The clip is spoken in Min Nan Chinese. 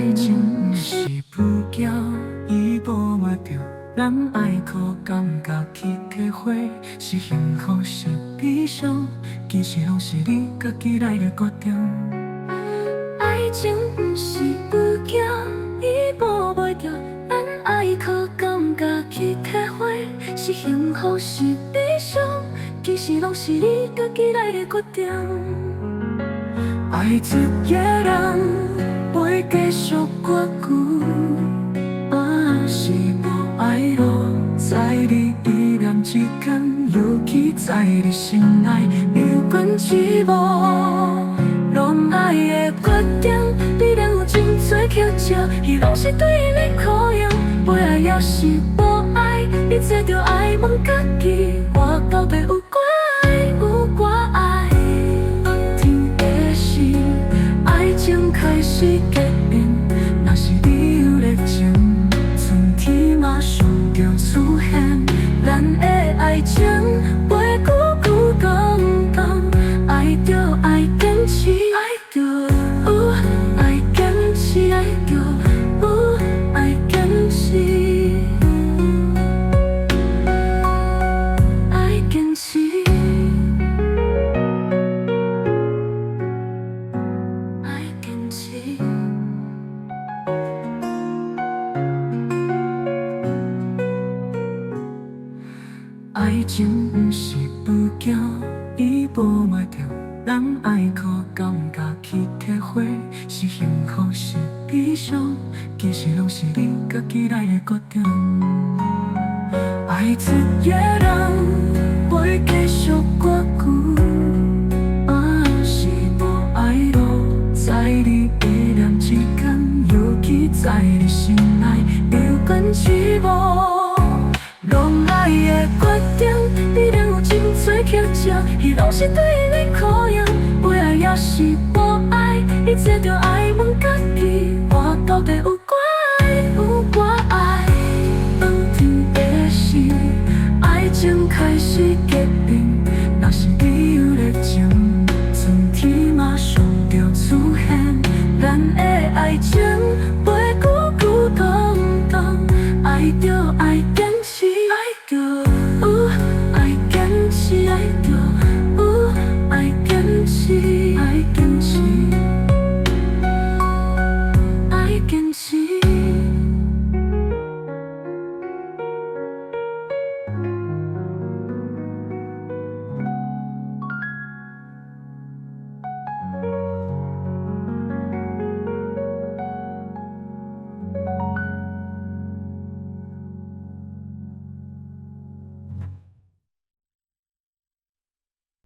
愛情毋是物件，伊無袂著，咱愛靠感覺去體會，是幸福是悲傷，其實攏是你家己來的決定。愛情毋是物件，伊無袂著，咱愛靠感覺去體會，是幸福是悲傷，其實攏是你家己來的決定。愛一个人袂繼續偌久，啊是無愛落在你一念之間，尤其在你心內有堅持無？攏愛的決定，必然有真濟曲折，彼攏是對你考驗。欲愛抑是無愛，一切著愛問家己，我到底有幾愛，有幾愛？天的時，愛情開始結冰，若是你有熱情，春天馬上就出現。咱的愛情袂久久長長，愛著愛堅持，愛著有愛堅持，愛著有愛堅持，愛堅持，愛堅持。愛情毋是物件，伊無袂著，咱愛靠感覺去體會，是幸福是悲傷，其實攏是你家己來的決定。愛一个人袂繼續偌久，啊是無愛落在你一念之間，尤其在你心內有堅持無？攏愛的決定，必然有真濟曲折，彼攏是對你考驗。欲愛抑是無愛，一切著愛問家己，我到底有